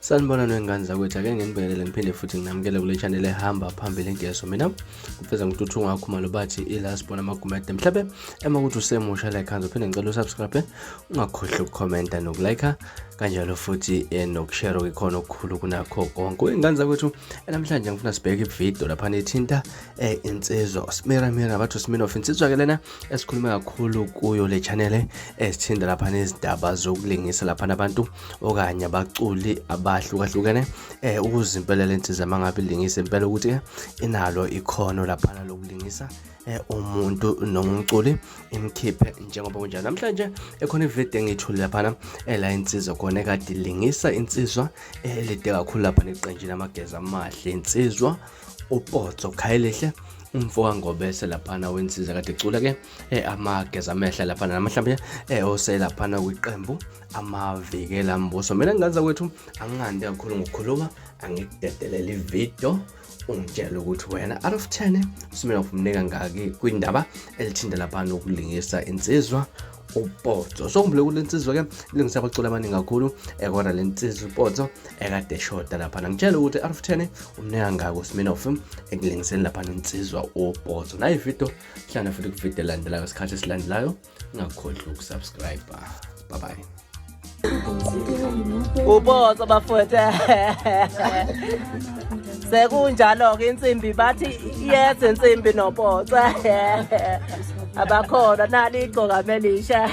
Sanibona nengane zakwethu, ake nginibingelele ngiphinde futhi nginamukele kule channel ehamba phambili ingeso. Mina kufeza ngituthu ngakhumalo bathi ila sibona amagumede. Mhlabe ema ukuthi usemusha la ekhaya, uphinde ngicela usubscribe, ungakhohlwa ukukhomenta nokulike kanjalo futhi nokushare okukhona okukhulu kunakho konke. Ingane zakwethu, namhlanje ngifuna sibheke ivideo lapha ethinta insizwa Smira Mira, bathi uSminoff, insizwa ke lena esikhulume kakhulu kuyo le channel, esithinta lapha nezindaba zokulingisa lapha nabantu okanye abaculi abahlukahlukene, ukuze impela lensizwa mangabe ilingisa impela ukuthi inalo ikhono lapha lokulingisa umuntu noma umculi imkhiphe njengoba kunjalo. Namhlanje ekhona ivideo engiyithule laphana ela insizwa khona ekade ilingisa insizwa elide kakhulu lapha neqenjini Amageza Amahle, insizwa uPotso Khayelihle, umfo kaNgobese laphana wensizwa kade ecula ke Amageza Amehla laphana, namhlanje oselaphana kwiqembu Amavikela Mbuso. Mina ngingaza kwethu angingandi kakhulu ngokukhuluma, angikudedelele ivideo, ungitshele ukuthi wena out of 10 uSminoff umnika ngaki kwindaba elithinta laphana ukulingisa insizwa uPotso. So ngibule kule nsizwa ke ilingisa abaculi abaningi kakhulu, kodwa le nsizwa uPotso ekade eshoda laphana. Ngitshele ukuthi out of 10 umnika ngaki uSminoff ekulingiseni laphana insizwa uPotso. Nayi ivideo, hlangana futhi kuvideo elandelayo ngesikhathi esilandelayo. Ungakhohlwa ukusubscribe. Bye bye. Upotso bafowethu, sekunjalo-ke insimbi bathi yes, insimbi noPotso abakhona nali igcokama elisha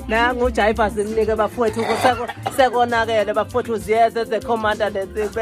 nangu ujayiva simnike bafowethu, sekonakele bafowethu, ziyeze zekhomanda lensimbi.